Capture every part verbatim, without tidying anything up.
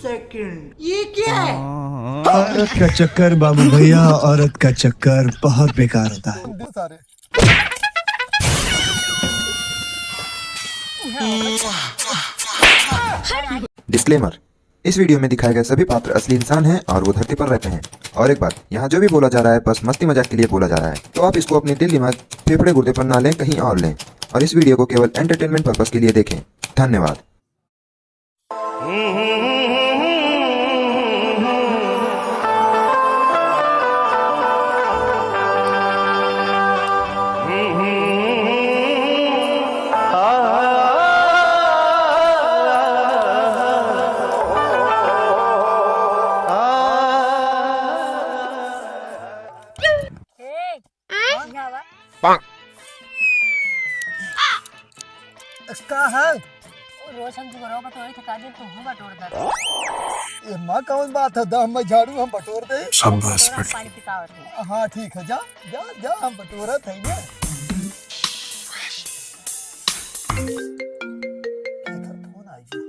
सेकंड। ये क्या है? औरत का चक्कर बाबू भैया, औरत का चक्कर बहुत बेकार होता है। सारे। डिस्क्लेमर, इस वीडियो में दिखाए गए सभी पात्र असली इंसान हैं और वो धरती पर रहते हैं। और एक बात, यहाँ जो भी बोला जा रहा है, बस मस्ती मजाक के लिए बोला जा रहा है, तो आप इसको अपने दिल, दिमाग, फेफड़े, गुर्दे पर ना लें, कहीं और लें। और इस वीडियो को केवल एंटरटेनमेंट पर्पस के लिए देखें। धन्यवाद। ए, आय? यहाँ आवा। का है? ओ, रोज हम दुगरवा बटोरी थका दिन, तुहूँ बटोर दे। ए माँ, कौन बात है? द, हम झाड़ू हम बटोर दे। शाबाश बटोरा, बेटा। पानी पिकावत है। हाँ, ठीक है, जा, जा, जा, हम बटोरत है ना। एकर फोन आई गया।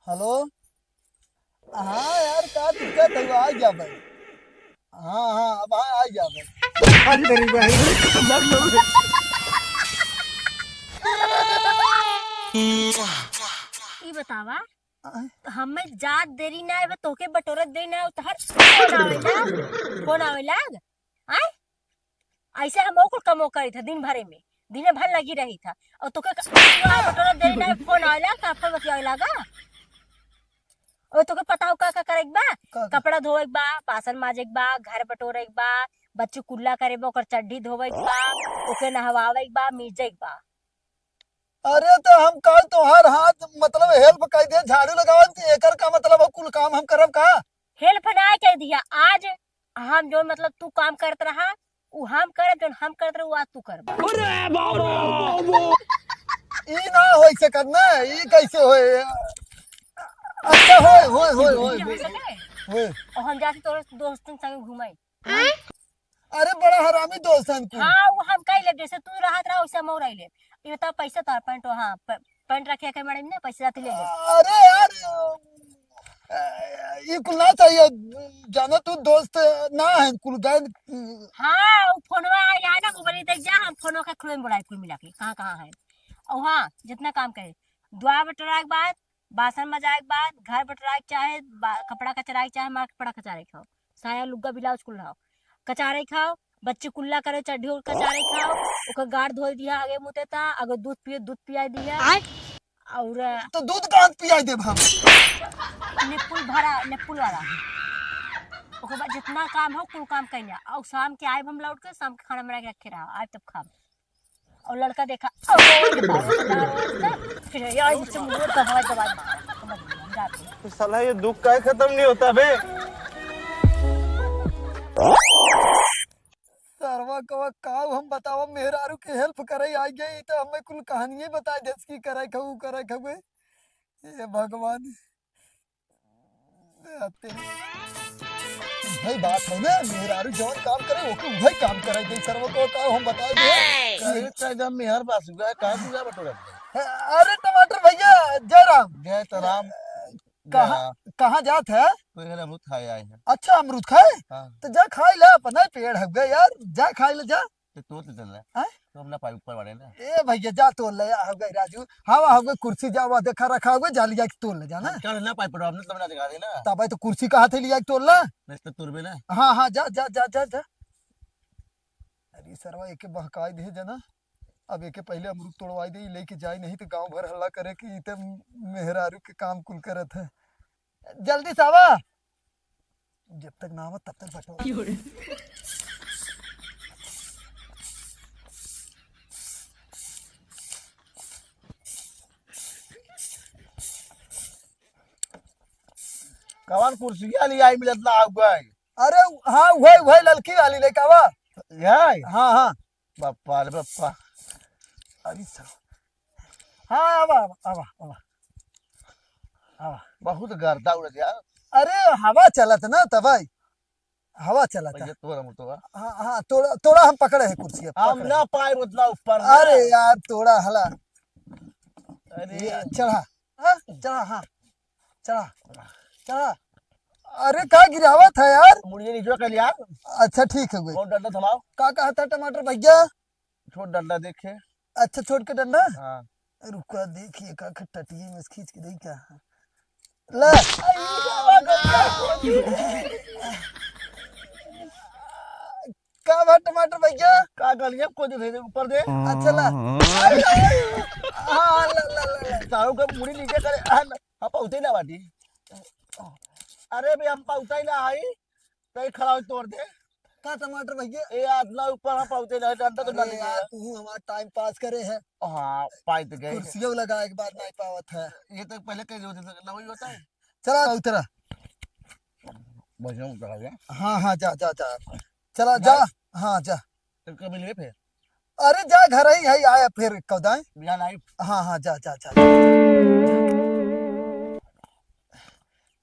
हेलो, हाँ यार, का दिक्कत है, आ जाबे। हाँ, हाँ, अब हाँ, आ जाबे। अरे मेरी बहन। ई बतावा, आय। हमें जात देरी ना आवे, तोके बटोरत देरी ना आवे, तोहर फोन आवेला, फोन आवेला, आय? ऐसे हम ओकुल कमो करी था दिन भरे में, दिने भर लगी रही था। और तोके क-, बटोरत देरी ना आवे, फोन आवेला, का फोन बतियावे लागा? और तोके पता हो का, का करे के बा? का, का? कपड़ा धोवे के बा, बासन माजे के बा, घर बटोरे के बा, बच्ची कुल्ला करे बा, ओकर चड्ढी धोवे के बा, ओके नहवावे के बा, मीजे के बा। अरे तो हम का तोहार हाथ मतलब हेल्प कर दे, झाड़ू लगावत, एकर का मतलब हो कुल काम हम करब का? हेल्प ना कर दिया, आज हम जो मतलब तू काम करत रहा, उ हम करब, जो हम करत रहा, उ आज तू करबा। अरे बाबा। ई ना होई सकत ना, ई कैसे होए? अच्छा, होए, होए, होए, होए, ये होए, होई सके? होए। और हम जाती तोरे दोस्तन संग घूमे। अरे बड़ा हरामी दोस्त हन कुल। हाँ, वो हम कह लेब, जैसे तू रहत रहा, वैसे हम और रह लेब। ये बता, पैसा तोहर पैंट, हाँ, प-, पैंट रखे के मैडम ने, पैसा जाती ले ले। अरे यार, ए, ई कुल ना चाहिए, जानो तू दोस्त ना है कुल गए। हाँ, वो फोनवा आया है ना, वो बोली, "देख जा, हम फोनवा के खुले में बुलाए कुल मिला के, कहाँ, कहाँ है।" और हाँ, जितना काम करे, द्वार बटोरा के बाद, बासन मजाए के बाद, घर बटोराए के चाहे, बा-, कपड़ा कचराए के चाहे, हमार कपड़ा कचराए के हो, साया, लुग्गा, ब्लाउज कुल रहो, कचारे खाओ, बच्ची कुल्ला करे, चड्ढी ओढ़ कचारे खाओ, ओकर गाड़ धोई दिया, आगे मुते ता, अगर दूध पिए, दूध पियाई दिया। आय? और तो दूध कहाँ पियाई देब हम? निपुल भरा, निपुल वाला। ओकर बाद जितना काम हो, कुल काम कइला। और शाम के आइब हम लौट के, शाम के खाना बना के रखे रहा, आइब तब खाब। और लड़का देखा, ओ, ये बाबू, फिर ये आई मुझसे मुंह दबाए, दबाए मारा, समझ गया, हम जाते हैं। तो साला ये दुख काहे खत्म नहीं होता बे? सरवा कवा काऊ हम बतावा, मेहरारू के हेल्प करे आई गई, तो हमें कुल कहानिये बताए देस की करे खाऊ, करे खाऊ। हे भगवान। भाई बात है ना, मेहरारू जौन काम करे, ओके उहे काम करे, जैसे सरवा कवा काऊ हम बताए दे। अरे, तेरा मेहर बासुगा, कहाँ तू जा बटोरा? अरे टमाटर भैया, जय राम। जय तो राम। कहाँ, जय राम। कहाँ जात है? तो इधर अमरूद खाए आए हैं। अच्छा, अमरूद खाए? हाँ। तो जा खाए ले, अपना ही पेड़ हउवे यार, जा खाए ले जा। तो तोड़ ले चल रहा है। हैं? तो अपना पाई ऊपर वाले ना। ए भैया, जा तोड़ ले, आ गए राजू। हाँ, वहाँ हउवे कुर्सी, जा वहाँ देखा रखा हउवे, जा लिया के तोड़ ले जा ना। क्या ना पाई पड़ो, हमने तो बना दिखा देना। तब भाई तो कुर्सी कहाँ थे लिया के तोड़ ला? नहीं तो तोड़ भी ना। हाँ, हाँ, जा, जा, जा, जा, जा। अरे सरवा, एके बहकाई दे जना। अब एके पहले अमरूद तोड़वाई दे, लेके जाए नहीं तो गांव भर हल्ला करे कि ई ते मेहरारू के काम कुल करत है। जल्दी से आवा, जब तक ना आवा तब तक बटो। कवन कुर्सिया लियाई मिलत ना आउ गए? अरे हाँ, वही, वही ललकी वाली लेके आवा। यही? हाँ, हाँ। बप्पा रे बप्पा। अरे सर। हाँ, आवा, आवा, आवा, आवा। आवा। बहुत गर्दा उड़त यार। अरे हवा चलत ना तबाई। हवा चलत है। भैया तोड़ा मुतवा। हाँ, हाँ, तोड़ा, तोड़ा हम पकड़े हैं कुर्सी अब, हम पकड़े। ना पाए उतना ऊपर ना। अरे यार, तोड़ा हला। अरे। ये चढ़ा। हाँ, चढ़ा, हाँ। चढ़ा। चढ़ा। अरे, का गिरावत है यार? मुड़िया नीचे कर यार। अच्छा, ठीक है, गई। और डंडा थमाओ। का कहता टमाटर भैया? छोड़ डंडा देखे। अच्छा, छोड़ के डंडा? हाँ। रुका, देखिए, का ख-, टटिए में से खींच के देई का? ले। का बा टमाटर भैया? का गलिया को दे दे ऊपर दे। अच्छा, ला। हाँ, ला, ला, ला, ला। ताऊ का मुड़ी नीचे करे। हाँ, ला। हम पहुँचे ना बाटी। अरे बे, हम पहुँचे ना आई। कहीं खड़ा हो तोड़ दे। का टमाटर भैया? ए, आज ना ऊपर हम पहुँचे ना, डंडा तो अरे डंडा यार, है। तू हमारा टाइम पास करे है। हाँ, पाई तो गए। कुर्सियों लगा एक बार नहीं पावत है। ये तो पहले कह दो, ना वही होता है। चला उतरा। बस हम उतरा गया। हाँ, हाँ, जा, जा, जा। चला, जा। नहीं। हाँ, जा। तो कब मिलेंगे फिर? अरे जा, घर ही है, आया फिर कब आए? बिहान आई। हाँ, हाँ, जा, जा, जा, जा।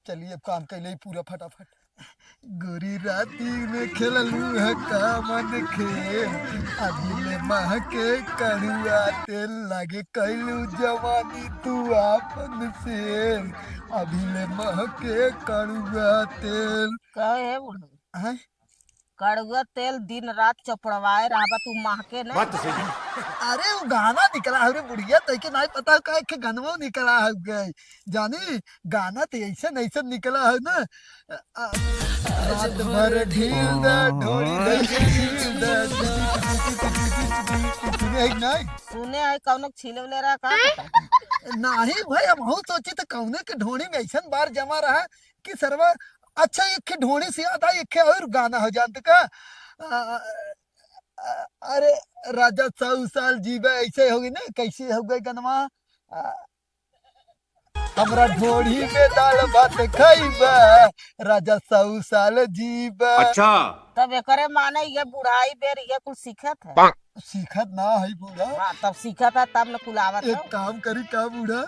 चलिए, अब काम कर ले पूरा फटाफट। गोरी राती में खेललू है कामन खेल, अभी ले महके कड़ुआ तेल, लागे कैलू जवानी तू आपन से, अभी ले महके कड़ुआ तेल। का है बुढ़ऊ? हैं? कड़ुआ तेल दिन रात चपड़वाए रहबा तू महके ना। बात तो सही है। अरे, वो गाना निकला है रे बुढ़िया, तैके नहीं पता का एक गनवा निकला है गए। जानी, गाना तो ऐसे नहीं से निकला है ना। अ, अ, रात भर ढील दा, ढोली दा, ढील दा, सुने है कि नहीं? सुने है, कौनो छीले उले रहा का पता? नहीं भाई, हम हूँ सोची तो कौने के ढोली में ऐसन बार जमा रहा कि सरवा, अच्छा, एक ठे ढोली से याद आई, एक ठे और गाना हो जानत का? अ, अ, अरे, राजा सौ साल जीबे, ऐसे होगी ना, कैसे हो गए गनवा? अ, हमरा ढोली में दाल भात खइबे, राजा सौ साल जीबे। अच्छा। तब एकरे माने ये बुढ़ाई बेर ये कुल सीखत है। सीखत ना है बूढ़ा। हाँ, तब सीखत है, तब न कुल आवत एक है। काम करी का बूढ़ा,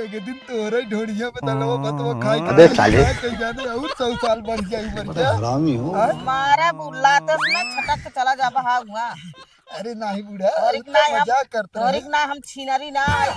एक दिन तोहरे ढोड़िया में दलवा भतवा खाई अबे साले। कहीं जाने और सौ साल बढ़ जाई, मर जा। हरामी हो। हाँ? मारा बुल्ला तो उसमें छटक के चला जाबा, हाँ, हुआ। अरे नहीं बूढ़ा, तोहरिक इतना ना हम, मजाक करते तोहरिक हैं। ना हम छीनरी ना आई।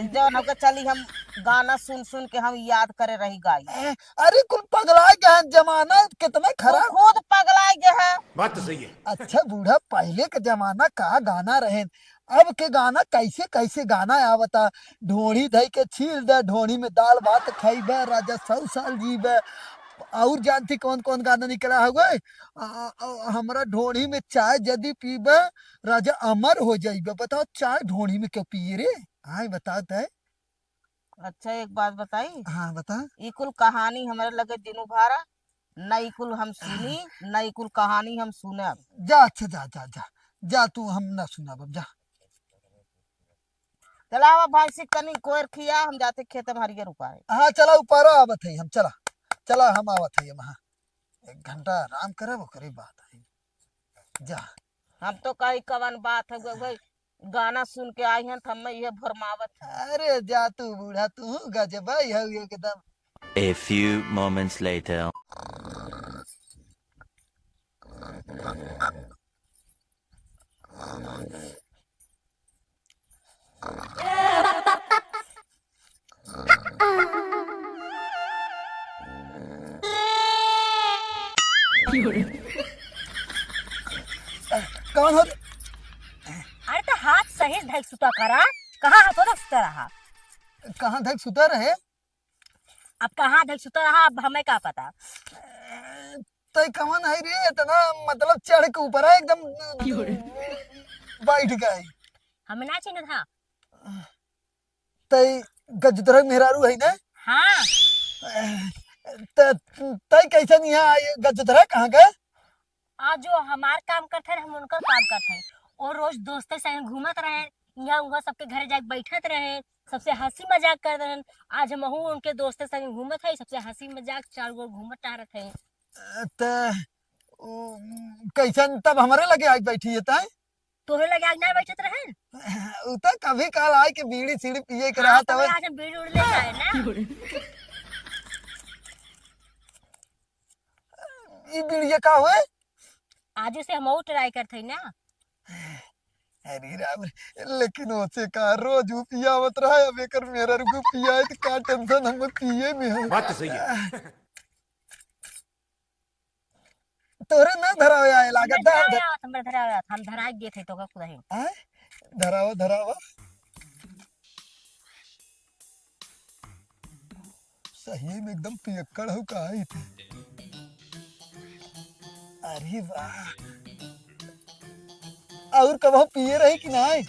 जौन होके चली हम गाना सुन सुन के हम याद करे रही गाई। ए, अरे कुल पगला गए हैं, जमाना कितना तू खराब। खुद पगला गए है। बात तो सही है। अच्छा बूढ़ा, पहले के जमाना का गाना रहे, अब के गाना कैसे कैसे गाना आवता, ढोढ़ी धई के छील दे, ढोढ़ी में दाल भात खइबे, राजा सौ साल जीबे, और जानती कौन कौन गाना निकला हुआ है? आ, आ, हमरा ढोढ़ी में चाय जदी पीबे, राजा अमर हो जाइबे। बताओ, चाय ढोढ़ी में क्यों पिए रे? हाँ, बताओ तय। अच्छा, एक बात बताई? हाँ, बता। ई कुल कहानी हमरे लगे दिनू भारा, न ई कुल हम सुनी, न ई कुल कहानी हम सुनब। जा, अच्छा, जा, जा, जा, जा, तू हम ना सुनब, अब जा। चला, आवा भैंसी तनी कोयर खिया, हम जाते खेत में हरियर उपारे। हाँ, चला, उपारा आवत है हम, चला, चला, हम आवत है हम, हाँ। एक घंटा आराम करब, ओकरे बाद आई। जा। हम तो कही कवन बात है, गो-, गो-, गाना सुन के आई हैं, तो हमें ये भरमावत है। अरे जा तू बूढ़ा, तू गजबा ही हो एकदम। A few moments later. कौन हो? अरे तो हाथ सही धैक सुता करा, कहाँ हाथों धैक सुता रहा? कहाँ धैक सुता रहे? अब कहाँ धैक सुता रहा, अब हमें का पता? तै कौन है रे, इतना मतलब चढ़ के ऊपर है एकदम, क्यों रे? बैठ गए। हमें ना चिन्ह था। तै गजधरा मेहरारू है ना? हाँ। त-, तै कैसन यहाँ आई? गजधरा कहाँ का? आज जो हमार काम करत है, हम उनकर काम करत है। और रोज दोस्ते संग घूमत रहे, यहाँ उहाँ सबके घरे जाके बैठत रहे, सबसे हंसी मजाक करत रहे। आज हमहू उनके दोस्ते संग घूमत है, सबसे हंसी मजाक चार गो घूमत टहरत है। त, ओ, कैसन तब हमरे लगे आके बैठी है तै? तोहरे लगे आज ना बैठत रहे? उ तो कभी काल आए के बीड़ी सीड़ी पिए के हाँ, रहत हवे। आज हम बीड़ी उड़ी लेके आए ना। ई बीड़िया का हुए? आजू से हम और ट्राई करत हई ना। अरे राम रे, लेकिन ओसे का रोज उ पियावत रहा, अब एकर मेहरारू को पियाए त का tension, हम पिए में हो। बात तो सही है। तोरे ना धरावे आए लागत, दा, धरावे ध- आवत, हमरे धरावे आवत, हम धराई देत है तो का खुदा ही। आय? धरावा, धरावा। सही में एकदम पियक्कड़ हो का है इते? अरे वाह। और कबहू पिए रही कि नाय?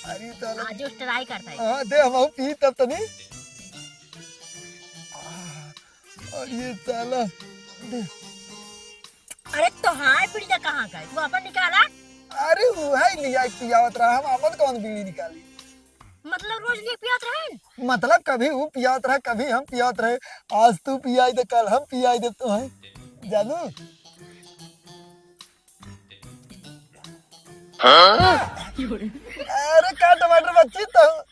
अरे साला। आज try करता है। हाँ, दे हम पी तब तनी। अरे साला, दे। अरे तो हाँ, बीड़ी का कहाँ का है? तू अपन निकाला। अरे वो है लिया पियावत रहा, हम अपन कौन बीड़ी निकाली? मतलब रोज नहीं पियात रहे? मतलब कभी वो पियात रहे, कभी हम पियात रहे। आज तू पियाई दे, कल हम पियाई दे तो है। जानू? हाँ? अरे का टमाटर बच्ची तो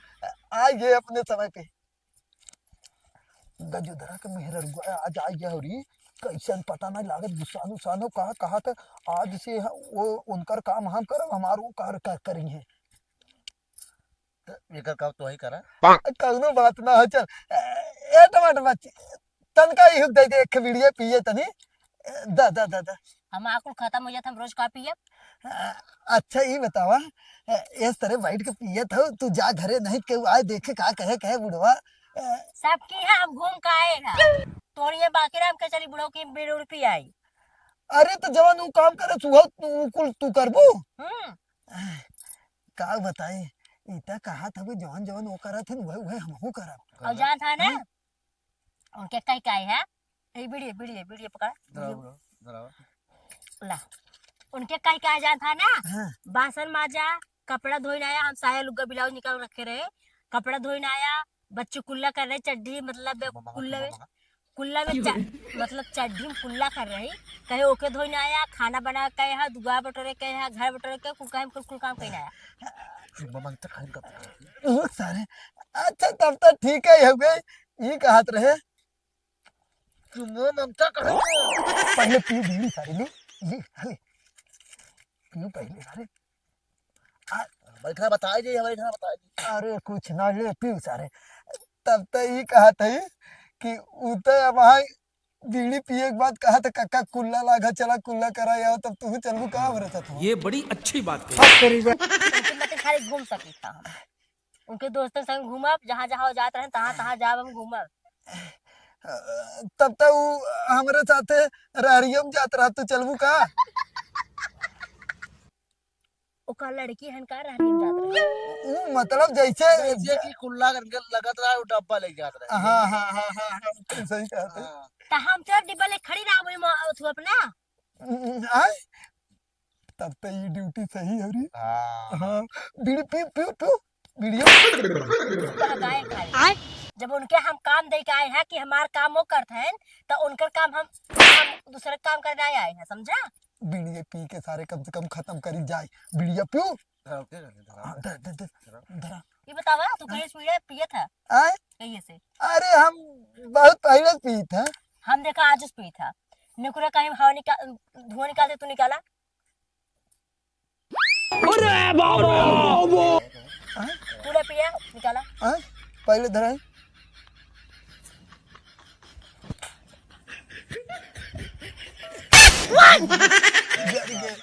आ गए अपने समय पे। गजोधरा के मेहररुआ आज आ गया हो री, कैसन पता नहीं लागत, गुस्सानो सानो कहा, कहा था, आज से ह-, वो उनकर काम हम करब, हमार वो कार कर करी है। त एकर काम तो ही करा। कौनो बात ना हो, चल। ए, ए टमाटर बच्ची, तनका ही हुक दे दे, एक बीड़िया पिए तनी। ए, दा, दा, दा, दा। हम आकुल खत्म हो जात, हम रोज का पियब? अ, अच्छा, ई बतावा, अ, एस तरह बैठ के पियत हो, तू जा घरे, नहीं केहू आए देखे, का कहे, कहे बुढ़वा। अ, सबकी है, हम घूम के आए हैं। तोरिये बाकी राम के चली बुढ़ऊ की बीड़ी उड़ी पियाई। अरे, तो जवन ऊ काम करे, सुहा, तू कुल तू करबू? हम्म। का बताई, ई त कहत हवे, जवन जवन वो करत हन, वह, वह हमहू करब। और जानत है ना, हाँ? उनके कही का है, ए, बीड़ी, बीड़ी, बीड़ी पकड़ा, धराओ, बीड़ी। धराओ, धराओ। ला, उनके कही का है जानत है ना? हाँ। बासन माजा, कपड़ा धोइन आया, हम साया लुग्गा ब्लाउज निकाल रखे रहे, कपड़ा धोइन आया, बच्चे कुल्ला कर रहे, चड्ढी, मतलब, मम्मा, कुल्ला में, मम्मा। कुल्ला में च-, मतलब, चड्ढी में कुल्ला कर रही, कहे ओके धोइन आया, खाना बना के आया, दुआ बटोरे के आया, घर बटोरे के, कुल काम, कुल, कुल काम कइन आया। मम्मा, तो खाइन का ओ सारे, अच्छा, तब तो ठीक है, हो गए, ये कहत रहे। तू मोह ममता कहाँ से? पहले पी बीड़ी सारी, ले, ले, ले। पी पहले सारे। आ, बैठा बताए जी, बैठा बताए जी। अरे कुछ ना, ले पी सारे। तब तो ई कहत है कि उ तो वहाँ बीड़ी पिए के बाद कहत है, "काका कुल्ला लागा, चला कुल्ला करा आओ," तब तू चलबू का हो रहता था? ये बड़ी अच्छी बात कही। उनके मतलब खाली घूम सकी था हम। उनके दोस्तन संग घूमब, जहाँ जहाँ वो जात रहन, तहाँ तहाँ जाब हम घूमब। तब तो उ हमरे साथे रहरियो में जात रहा, तू चलबू का? ओका लड़की हन का रहरियो में जात रहे? उ मतलब जैसे जैसे कि कुल्ला करके लगत रहा, वो डब्बा ले जात रहे। हाँ, हाँ, हाँ, हाँ, हाँ, तू सही कहत है। हाँ। तो हम तो डिब्बा ले खड़ी रहा, वही म-, अथु अपना। आय? तब तो ये ड्यूटी सही है रे। हाँ। हाँ, बीड़ी पी, पीऊ, पीऊ, बीड़ियो। पहकाए खाली। आय? जब उनके हम काम दे के आए हैं कि हमार काम वो करत हैं, तो उनकर काम हम, हम दूसरे काम करने आए, आए हैं, समझा? बीड़िए पी के सारे कम से कम खत्म करी जाए। बीड़िया पीऊ। धरा, ओके, धरा। हाँ, धर, धर, धर, धरा। धरा। ये बतावा, तू हाँ। कहीं से बीड़िया पिए था? आय? कहिए से? अरे, हम बहुत पहले से पिए थे। हम देखा आज उस पिए था। निकुरा कहीं हवा निकाल, धुआं निकालते तू निकाला। अरे बाबा! हाँ? तूने पिया, निकाला। हाँ? पहले धरा है। जर गए।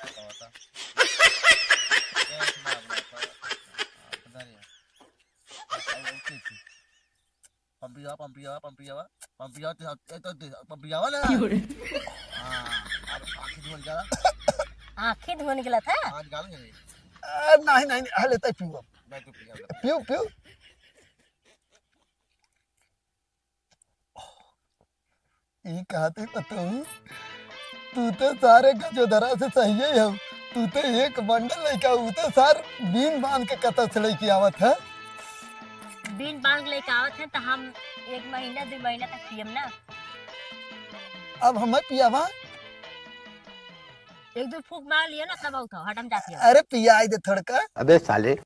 पंपिया, पंपिया, पंपिया, पंपिया, ते, ए, तो, ते, पंपिया वाला। क्यों रे? हाँ, अब आँखें धुआं निकाला। आँखें धुआं निकला था? हाँ, निकाल के। ए, नहीं, नहीं, नहीं, हले तय पीऊ अब। नहीं, तू पिया, पिया। पीऊ, पीऊ। ई कहते बताऊ, तू तो सारे गजोधरा से सही है हो। तू तो एक बंडल लइका, ऊ तो सार बीन बांध के कतस लइके आवत है। बीन बांध के लइके आवत है, तो हम एक महीना, दो महीना तक पियम ना। अब हमें पियावा। एक दो फूंक मार लिया ना, तब उठाओ, हटम जाती है। अरे पियाई दे थोड़का। अबे साले। कब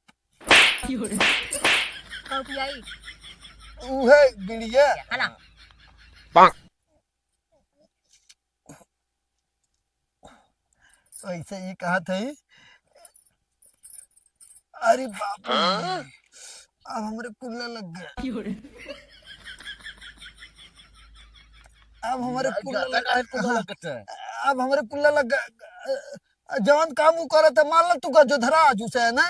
पियाई? उहे बीड़िया। है ना? पाक। ऐसे ही कहत है। अरे बाप रे, अब हमरे कुल्ला लग गया। अब हमरे कुल्ला लग गया। अब हमरे कुल्ला लग गया। जवन काम उ करत है, मान लो तू गजोधरा आजू से है ना।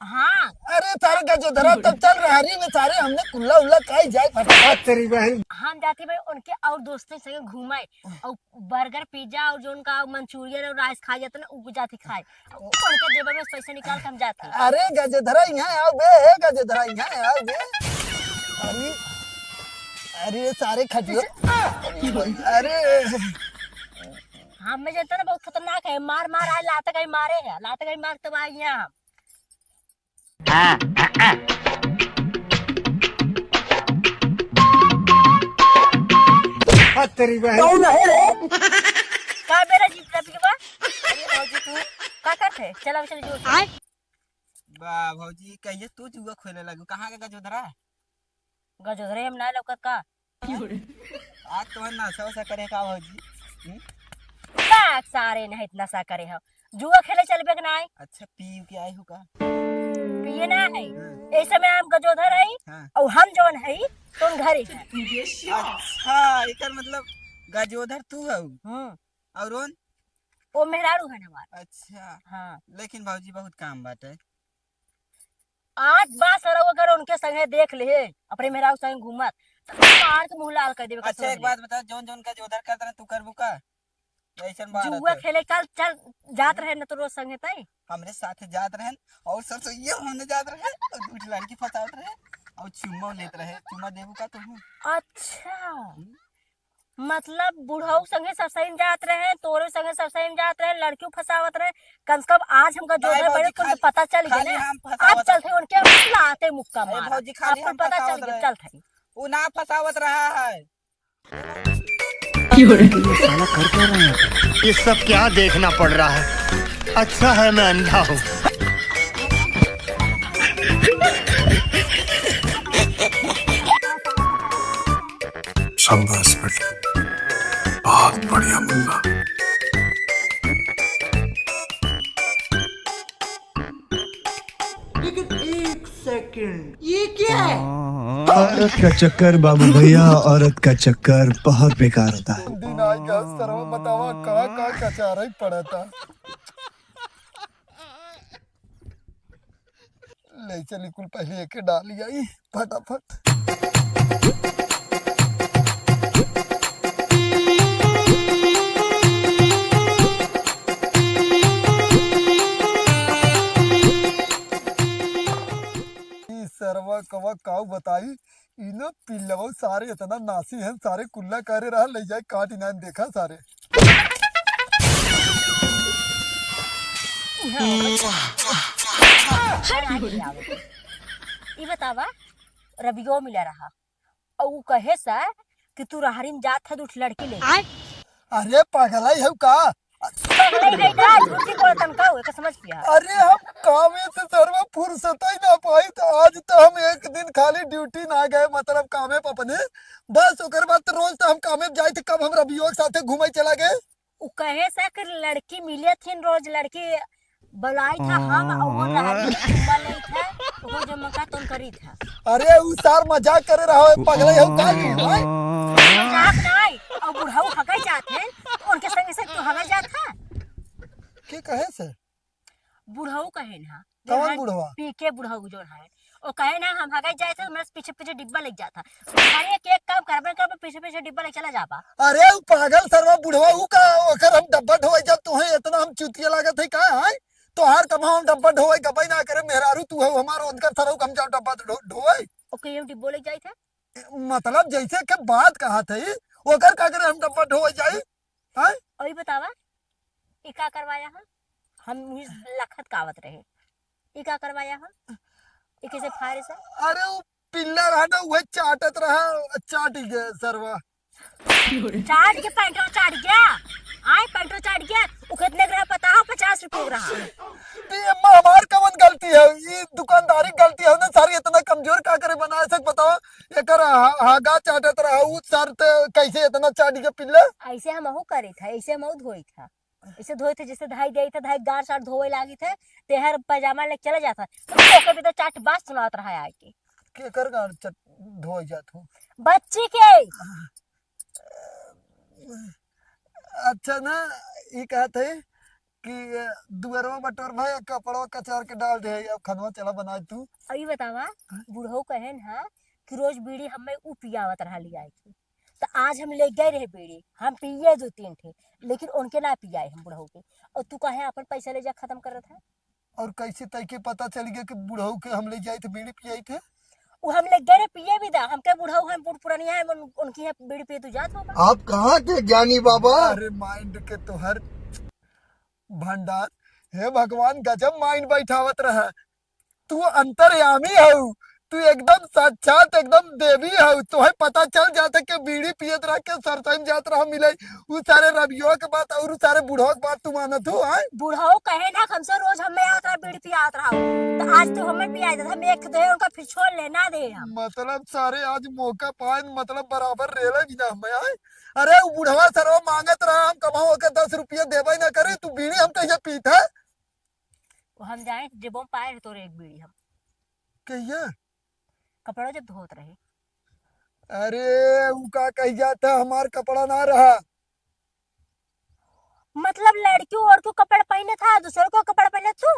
हाँ। अरे सारे गजोधरा तो चल रहा री में, सारे हमने कुल्ला उल्ला काई जाए फटाफट। तेरी बहन। हम जाती भाई उनके और दोस्तों संगे घूमे और बर्गर, पिज्जा और जोन का मंचूरियन और राइस खाए जाते ना, उ जाती खाए। उनके जेब में से पैसा निकाल के हम जाते। अरे गजोधरा यहाँ आओ बे, हे गजोधरा यहाँ आओ बे। अरे, अरे सारे खटियो। अरे। हम में जनता ना बहुत खतरनाक है, मार मार आए, लाते कहीं मारे है, लाते कहीं मार तब आए यहाँ हम। हत तेरी बहन। कौन है रे? का बेरा जीत रहा बा? अरे भौजी तू का करत है? चला चल जो। आय। बा भौजी कहिए तू जुआ खेले लगू, कहाँ के गजोधरा? गजोधरे हम ना लौकत का? आज तो नशा वशा करे का भौजी? हम्म? का सारे नहीं इतना नशा करे हो? जुआ खेले चलबे के नाई? अच्छा, पी के आए हो का? पिए ना है। हाँ। ऐसे में हम गजोधर है हाँ। और हम जौन है तो घरे है। अच्छा, एकर मतलब गजोधर तू हऊ? हम्म। और उन? वो मेहरारू है हमार। अच्छा। हाँ। लेकिन भौजी बहुत काम बाटे। आज बा सरऊ अगर उनके संगे देख ले, अपने मेहरारू संगे घूमत, तो मार के मुंह लाल कर देबे अच्छा, कसम एक से। बात बता, जौन जौन गजोधर करत रहे, तू करबू का? ऐसन बात जुआ है। खेले चल, चल, जात रहे न तो रोज संगे तई। हमरे साथ जात रहन और सरसोईया होने जात रहे और झूठ लड़की फंसावत रहे और चुम्मा लेत रहे। चुम्मा देबू का तू? अच्छा। हम्म। मतलब बुढ़ऊ संगे सरसोई में जात रहे, तोरे संगे सरसोई में जात रहे, लड़कियों फंसावत रहे। कम से कम आज हमका जो नहीं है बड़े भौजी, कुल खाली, पता चल गया खाली ना। हम आज फंसावत चलते उनके लाते मुक्का अरे मारा। भौजी, खाली आपको हम पता चल फंसावत गया, रहे। चलते। वो ना फंसावत रहा है। ये साला कर क्या रहा है? ये सब क्या देखना पड़ रहा है? अच्छा है मैं अंधा हूँ। शाबाश बेटा, बहुत बढ़िया मुन्ना। लेकिन एक सेकंड, ये क्या है? औरत का चक्कर बाबू भैया, औरत का चक्कर बहुत बेकार होता है। दिन आ गया सरवा, बतावा का का कचारा ही पड़ा था। ले चली कुल पहले एके डाल आई फटाफट। ई सरवा कवा काऊ बताई, ई ना पिल्लवा सारे इतना नासी हैं, सारे कुल्ला करे रहा, ले जाए काट इनान देखा सारे। हट, हट, हट, हट। ई बतावा, रबियो मिला रहा, और ऊ कहे सा कि तू रहरी में जात है, तो उठ लड़की ले। अरे पगलाई है का? पगलाई है ना, झूठी बोलत हम का, एकर समझ किया। अरे हम कामे से सरवा फुर्सत ही ना पाई, तो आज तो हम एक दिन खाली ड्यूटी ना गए, मतलब कामे पे अपने, बस ओकर बाद तो रोज तो हम कामे पे जाए थे, कब हम रबियो के साथे घूमे चला गए। उ कहे से कि लड़की मिले थिन रोज, लड़की बुलाई था हम, और वो रहरी में चुम्मा ले था, वो जो मका तुम करी था। अरे उ सार मजाक करे रहा है, पगले हो का की, भाई? मजाक नहीं, और बुढ़ऊ हगे जात है, उनके संगे से तू हगे जात है? के कहे से? बुढ़ऊ कहे ना, कौन बुढ़वा? पी के बुढ़ऊ जो है, वो कहे ना, हम हगे जाए थे, मेरे पीछे पीछे डिब्बा लेके जाता। अरे एक, एक काम करबे करबे, पीछे पीछे डिब्बा लेके चला जाबा। अरे उ पागल सरवा बुढ़वा, उ का ओकर हम डब्बा ढोए जब तुहे इतना हम चुतिया लागत है का, हैं? तोहार कब हम डब्बा ढोए गबई ना करे, मेहरारू तू है हमार, उनकर सरऊ हम जाओ डब्बा ढो-, ढोए। ओके, ये डिब्बो लेके जाए थे। मतलब जैसे के बात कहा थे, ओकर का करे हम डब्बा ढोए जाई, हैं? और ये बतावा, ई का करवाया है? हम उही लखत कावत रहे। ई का करवाया है? ई कैसे फारे से? अरे उ पिल्ला रहा ना, उहे चाटत रहा, चाट गया सरवा। चाट के पैंटवा चाट गया? आए पैंटवा चाट गया? उ कितने के रहा पता हो? पचास रुपये के रहा। बे अम्मा, हमार कवन गलती है? ई दुकानदारी गलती है ना सारी, इतना कमजोर का करे बनाए सक बताओ? एकर हा-, हागा चाटत रहा, उ सर ते कैसे इतना चाट के पिल्ला? ऐसे हम अहू करे था, ऐसे हम अहू धोई था। इसे धोए थे, जिससे धाई देई थे, धाई गार सार धोए लागी थे, तेहर पैजामा ले चले जाता। तो ओके भी तो चाट बात सुनावत रहा है आके। केकर गार चट धोए जात हो? बच्ची के। अच्छा ना, ई कहत है कि दुअरवा बटोर भाई, कपड़वा कचार के डाल दे, अब खनवा चला बनाए तू। अब ई बतावा, हाँ? बुढ़ऊ कहे ना कि रोज बीड़ी हमें ऊ पियावत रहा लिया के, तो आज हम ले गए रहे बीड़ी, हम पिए दो तीन ठे, लेकिन उनके ना पियाए हम बुढ़ऊ के। और तू कहे अपन पैसा ले जा खत्म करत है। और कैसे तय के पता चल गया कि बुढ़ऊ के हम ले जाए थे, बीड़ी पियाई थे? वो हम ले गए रहे पिए भी दा, हमके बुढ़ऊ हम बूढ़ पुरानिया है, उन, उनकी है बीड़ी पिए तू जात होगा। आप कहाँ के ज्ञानी बाबा? अरे माइंड के तोहर भंडार, हे भगवान, गजब माइंड बैठावत रहा। तू अंतर्यामी हऊ, तू एकदम साक्षात एकदम देवी हऊ। तोहे पता चल जात है कि बीड़ी पियत रह के सरसोई में जात रहा मिले, उ सारे रबियो के बात और उ सारे बुढ़ऊ के बात तू मानत हो, आय? बुढ़ऊ कहे ना हमसे रोज हमें आवत रहा, बीड़ी पियावत रहा, तो आज तू हमें पिया देत, हम एक दे उनका फिर छोड़ ले ना दे हम। मतलब सारे आज मौका पाए, मतलब बराबर रेले भी ना हमें, आय? अरे उ बुढ़वा सरवा मांगत रहा, हम कमाओ के दस रुपया देबे ना करे, तू बीड़ी हम कहिया पीत है? वो हम जाए जेबों पाए रहे तोरे एक बीड़ी हम। कहिया? कपड़ा जब धोत रहे। अरे, उ का कही जाता, हमार कपड़ा ना रहा। मतलब लड़की और को कपड़ा पहने था, दूसरे को कपड़ा पहने तू?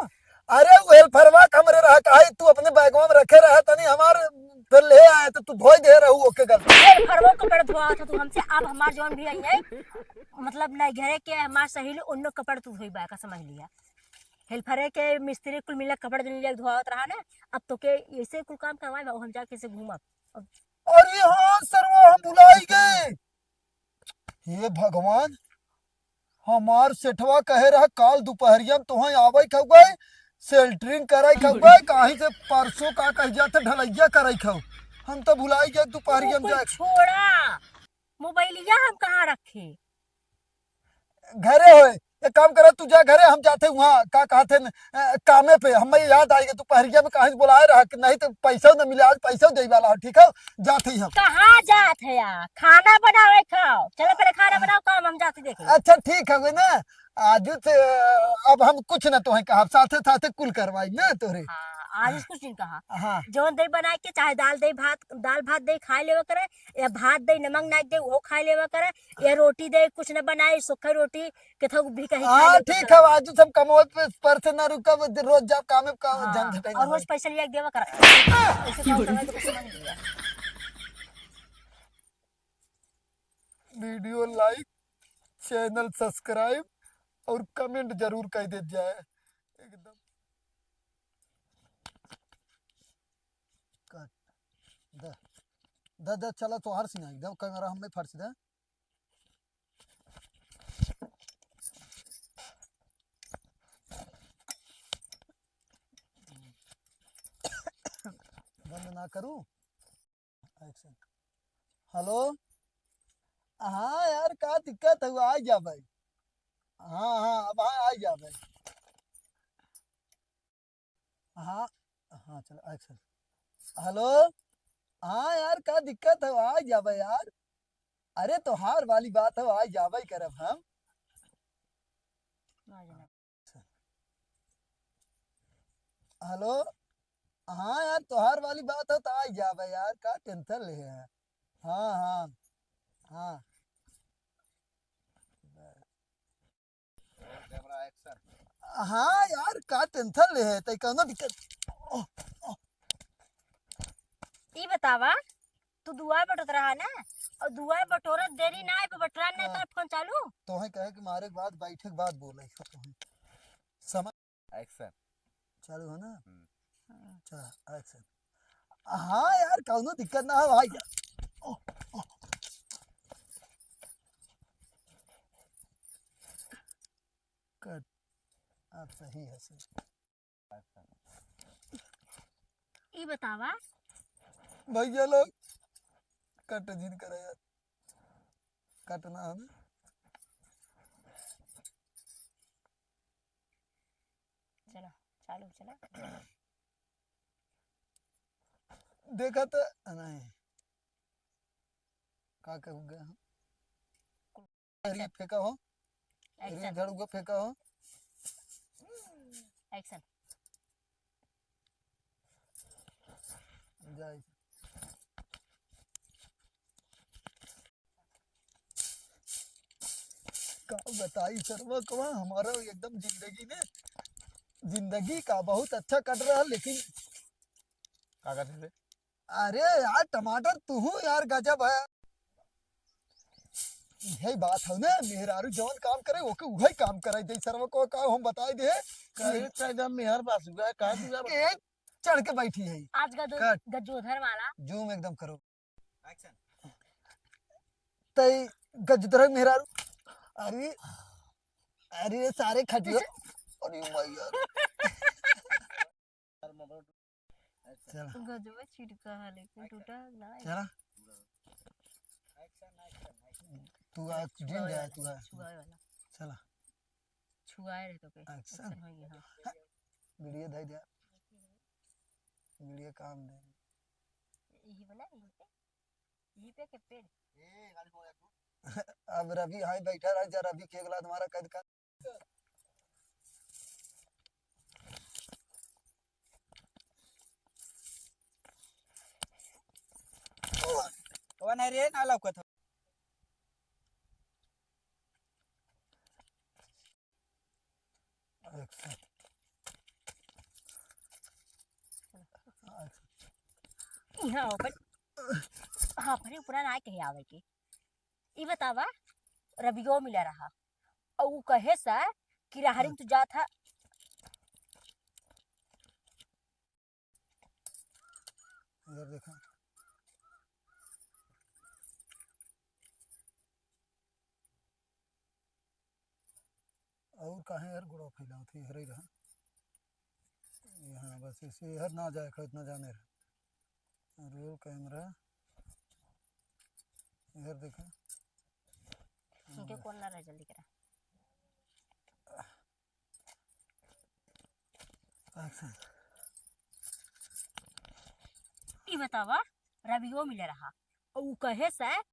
अरे, उ हेल्परवा के हमरे रहा, काहे तू अपने बैगवा में रखे रहा, तनी हमार फिर ले आए तो तू धोई दे रहू ओके गलती। हेल्परवा कपड़ा धोआ था तू हमसे, अब हमार जौन भी आई है, मतलब नहीं घरे के हमार सहेली उन्नो कपड़ा तू धोई बा का समझ लिया। हेल्परे के मिस्त्री कुल मिला कपड़ा जन ले धोआवत रहा ना, अब तो के ऐसे कुल काम करवाए बा, हम जाके से घूमब। अब अरे हाँ सरवा, हम भुलाई गए। हे भगवान, हमार सेठवा कहे रहा काल दोपहरिया में तोहे आवे खउबे, सेल्टरिंग करे खउबे, काहे से परसों का कह जाते ढलैया करे खउ। हम तो भुलाई गए दोपहरिया में कुल जाए। छोड़ा, मोबाइलिया हम कहाँ रखे? घरे होए, एक काम करे, तू जा घरे, हम जाते वहाँ, का कहते न, अ, कामे पे। हमें याद आएगा, तू पहरिया में कहीं से बुलाए रहा कि नहीं तो पैसा न मिले, आज पैसा दे वाला हो, ठीक है? जाते ही हम। कहाँ जात है यार? खाना बनावे खाओ, चलो पहले खाना बनाओ, काम हम जाते देखे। अच्छा ठीक है ना, आज से, अ, अब हम कुछ ना तोहे कहा, साथे साथे कुल करवाई ना तोरे। हाँ, आज कुछ नहीं कहा। हाँ। जौन दे बनाए के, चाहे दाल दे भात, दाल भात दे खाए लेवे करे, या भात दे नमक नाक दे वो खाए लेवे करे, या रोटी दे कुछ न बनाए, सूखा रोटी, केथो भी कहीं खा हाँ, ले, ठीक है, आजू सब कमवे पे, पर से ना रुकब, रोज जाब कामे, काम, हाँ, झंझट है और ना रोज होई। पैसा लिया के देवा करा। ऐसे काम करवा तो कुछ नहीं दिया। वीडियो लाइक, चैनल सब्सक्राइब और कमेंट जरूर कर देत जाए। एकदम कट। द, द, द, चला तोहार सीना एकदम कैमरा हमें फट से दे। बंद ना करूं। Action। हेलो। हाँ यार, का दिक्कत है, आ जा भाई। हाँ, हाँ, अब हाँ, आ जा भाई। हाँ, हाँ, चलो, action। हेलो। हाँ यार, का दिक्कत है, आ जाबे यार। अरे, तोहार वाली बात है, आ जाबे करब हम। हेलो। हाँ यार, तोहार वाली बात है तो आ जाबे यार, का टेंशन ले है। हाँ, हाँ, हाँ। हाँ यार, का टेंशन ले है, तै कौनो दिक्कत। ई बतावा, तू दुआ बटोरत रहा ना, और दुआ बटोरत देरी ना आए, बटोरा ना हाँ। तो फोन चालू। तोहे कहे के मारे के बाद, बैठे के बाद बोले। समझ? Action। चालू है ना? हम्म। चला, action। हाँ यार, कौनो दिक्कत ना हो भाई। कट। अब सही है, सही। ई बतावा। भैया लोग, कट जिन करे यार। कट ना हो ना। चला, चालू चला। देखा तो नहीं। का कहूँगा हम? अरे फेंका हो। अरे action। झाड़ू को फेंका हो। Action। जाए। का बताई सरवा कवा, हमारा एकदम जिंदगी में, जिंदगी का बहुत अच्छा कट रहा, लेकिन का करते थे? अरे यार, टमाटर तू हूँ यार, गजब है। यही बात है ना, मेहरारू जौन काम करे, ओके उहई काम करे दे। सरवा को का हम बताई दे। करे कायदा मेहर बासुगा, का दूगा? ए, चढ़ के बैठी है। आज गजो-, कट। गजोधर वाला। Zoom एकदम करो। Action। तई गजोधर मेहरारू। अरे, अरे सारे खटिया। अरे मैया। चला। गजबे छिटका है, लेकिन टूटा ना है। चला। तू आ, जिम जा, तू आ। छुआवे वाला। चला। छुआए रहे तो के। Action। Action हो गया, हाँ। वीडियो धई दे। वीडियो काम दे। यही वाला, यही पे। यही पे के पेड़। अब रवि हाई बैठा रहा, जा रवि के अगला तुम्हारा कैद कर। कौन है रे, ना लौकत हो। Action। यहाँ आओ, पर, हाँ, पर पूरा ना कहे आवे के। ई बतावा, रबियो मिला रहा, और वो कहे सा कि राहरिन तू जात हा। इधर देखा। और काहे यार गोड़वा फैलावत है, हरे रहा। यहाँ बस इसे हर ना जाए, खा इतना जाने रहा। Roll camera। इधर देखा। इनके कौन ना रहा, जल्दी करा। Action। ई बतावा, रबियो मिले रहा, और ऊ कहे से